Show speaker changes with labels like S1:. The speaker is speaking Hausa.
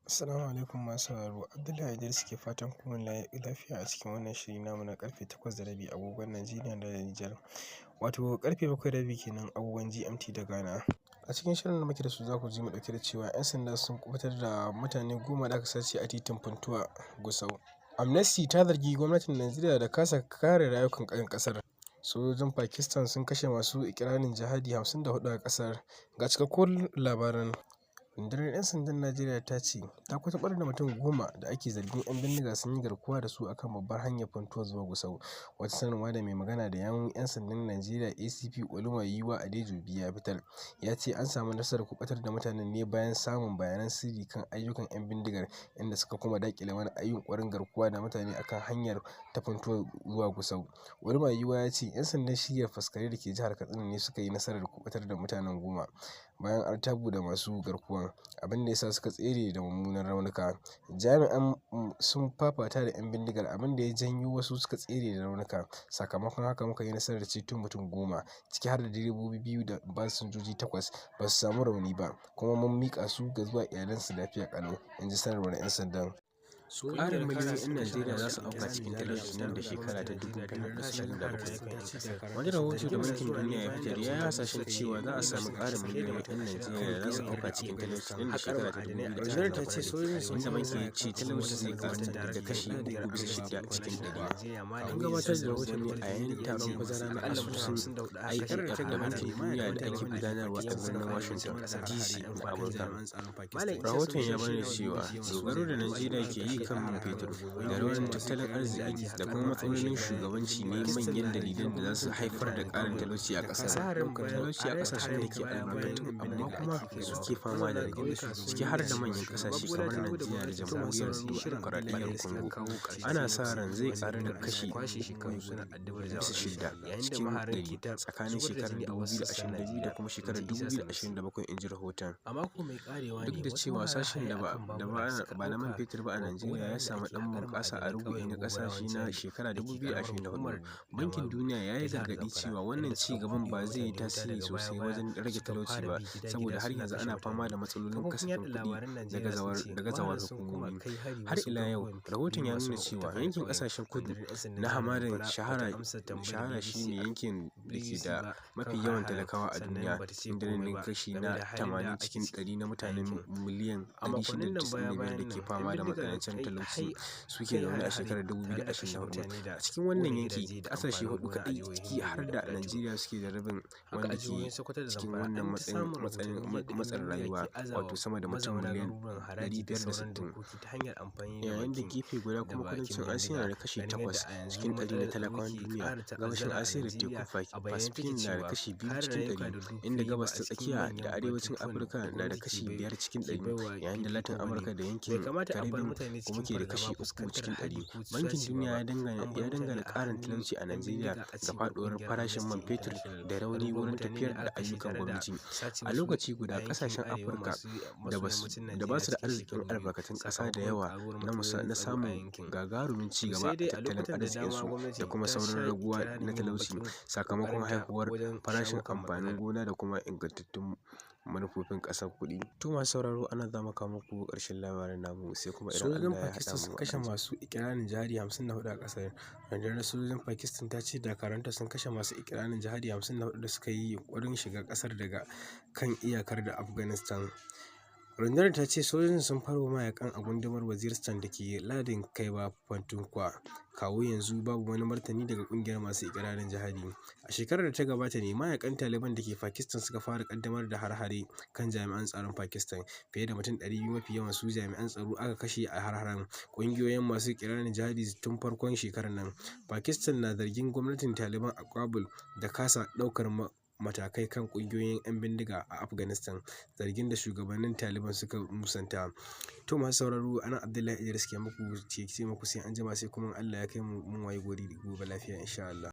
S1: Assalamu alaikum masu sauraro. Abdullahi Idris ke fatan kun wuni lafiya a cikin wannan shiri namu na karfe 8:30 agogon Najeriya da Nijar. Wato karfe 7:30 kenan agogon GMT da Ghana. A cikin shirin da muke da su, za ku ji mu dauke da cewa 'yan sanda sun kubutar da mutane 10 da aka sace a titin Funtua Gusau. Amnesty ta zargi gwamnatin Najeriya da kasa kare rayukan 'yan kasar. Sojojin Pakistan sun kashe masu ikirarin jihadi 54 a kasar. Ga cikakkun labaran. Rundunar 'yan sandan Najeriya ta ce ta kuɓutar da mutum 10 da ake zargin 'yan bindiga sun yi garkuwa da su a kan babbar hanyar Funtua zuwa Gusau. Wata sanarwa da mai magana da yawun 'yan sandan Najeriya, ACP Olumuyiwa Adejobi, ya fitar, ya ce an samu nasarar kuɓutar da mutanen ne bayan samun bayanan sirri kan ayyukan 'yan bindigar, inda suka kuma daƙile wani yunƙurin garkuwa da mutane a kan hanyar ta Funtua zuwa Gusau. Olumuyiwa ya ce 'yan sandan shiyyar Faskari da ke jihar Katsina ne suka yi nasarar kuɓutar da mutanen 10 bayan artabu da masu garkuwan, abin da ya sa suka tsere da mummunan raunuka. Jami'an sun fafata da 'yan bindigar, abin da ya janyo wasu suka tsere da raunuka. Sakamakon haka muka yi nasarar ceto mutum 10, ciki har da direbobi biyu da fasinjoji takwas, ba su samu rauni ba, kuma mun miƙa su ga zuwa iyalansu lafiya ƙalau, in ji sanarwar 'yan sandan.
S2: Ƙarin miliyoyin 'yan Najeriya za su auka cikin talauci nan da shekara ta 2027. Wani rahoto da Bankin Duniya ya fitar ya yi hasashen cewa za a sami ƙarin miliyoyin 'yan Najeriya da za su auka cikin talauci nan da shekara ta 2027, inda bankin ya ce talauci zai ƙaru da kashi 3.6 cikin ɗari. An gabatar da rahoton ne a yayin taron bazara na asusun IMF da Bankin Duniya da ake gudanarwa a birnin Washington, DC na Amurka. Rahoton ya bayyana cewa dogaro da Najeriya ke yi kan man fetur da raunin tattalin arziki da kuma matsalolin shugabanci ne manyan dalilan da za su haifar da ƙarin talauci a ƙasar. Talauci a ƙasashen da ke albarkatu amma kuma suke fama da rauni, ciki har da manyan ƙasashe kamar Najeriya da Jamhuriyar Dimokuraɗiyyar Congo, ana sa ran zai ƙaru da kashi 3.6 cikin ɗari tsakanin shekarar 2022 da kuma shekarar 2027, inji rahoton. Duk da cewa sashen da ba na man fetur ba a Najeriya ya sami ɗan bunƙasa a rubu'i na ƙarshe na shekarar 2024, Bankin Duniya ya yi gargaɗi cewa wannan ci gaban ba zai yi tasiri sosai wajen rage talauci ba saboda har yanzu ana fama da matsalolin kasafin kuɗi da gazawar hukumomi. Har ila yau, rahoton ya nuna cewa yankin ƙasashen kudu na hamadar Sahara shi ne yankin da ke da mafi yawan talakawa a duniya, inda nan ne kashi na 80 cikin ɗari na mutane miliyan 695 da ke fama da matsanancin talauci suke zaune a shekarar 2024. A cikin wannan yanki, ƙasashe huɗu kaɗai, ciki har da Najeriya, suke da rabin wanda ke cikin wannan matsin rayuwa, wato sama da mutum miliyan 560. Yayin da gefe guda kuma Kudancin Asiya na da kashi 8 cikin ɗari na talakawan duniya, Gabashin Asiya da Tekun Fasifik na da kashi 2 cikin ɗari, inda Gabas ta Tsakiya da Arewacin Afirka na da kashi 5 cikin ɗari, yayin da Latin Amurka da yankin Caribbean kuma ke da kashi 3 cikin ɗari. Bankin Duniya ya dangana ƙarin talauci a Najeriya ga faɗuwar farashin man fetur da rauni wurin tafiyar da ayyukan gwamnati. A lokaci guda, ƙasashen Afirka da ba su da arzikin albarkatun ƙasa da yawa na samun gagarumin ci gaba a tattalin arzikinsu da kuma saurin raguwa na talauci, sakamakon hauhawar farashin amfanin gona da kuma ingantattun manufofin kasafin kuɗi. To masu sauraro, a nan za mu kawo muku ƙarshen labaran namu, sai kuma idan
S1: Sojojin
S2: Allah ya haɗa
S1: Pakistan sun
S2: mu
S1: kashe masu ikirarin jihadi 54 a ƙasar. Rundunar sojojin Pakistan ta ce dakarunta sun kashe masu ikirarin jihadi 54 da suka yi yunƙurin shiga ƙasar daga kan iyakar da Afghanistan. Rundunar ta ce sojojin sun farwa mayakan a gundumar Waziristan da ke lardin Khyber Pakhtunkhwa. Kawo yanzu babu wani martani daga ƙungiyar masu ikirarin jihadi. A shekarar da ta gabata ne mayakan Taliban da ke Pakistan suka fara ƙaddamar da hare-hare kan jami'an tsaron Pakistan. Fiye da mutum 200, mafi yawansu jami'an tsaro, aka kashe a hare-haren ƙungiyoyin masu ikirarin jihadi tun farkon shekarar nan. Pakistan na zargin gwamnatin Taliban a Kabul da kasa ɗaukar matakai kan ƙungiyoyin 'yan bindiga a Afghanistan, zargin da shugabannin Taliban suka musanta. To masu sauraro, anan Abdullahi Idris ke muku ce muku sai anjima, sai kuma Allah ya kai mu mun wayi gari gobe lafiya, insha Allah.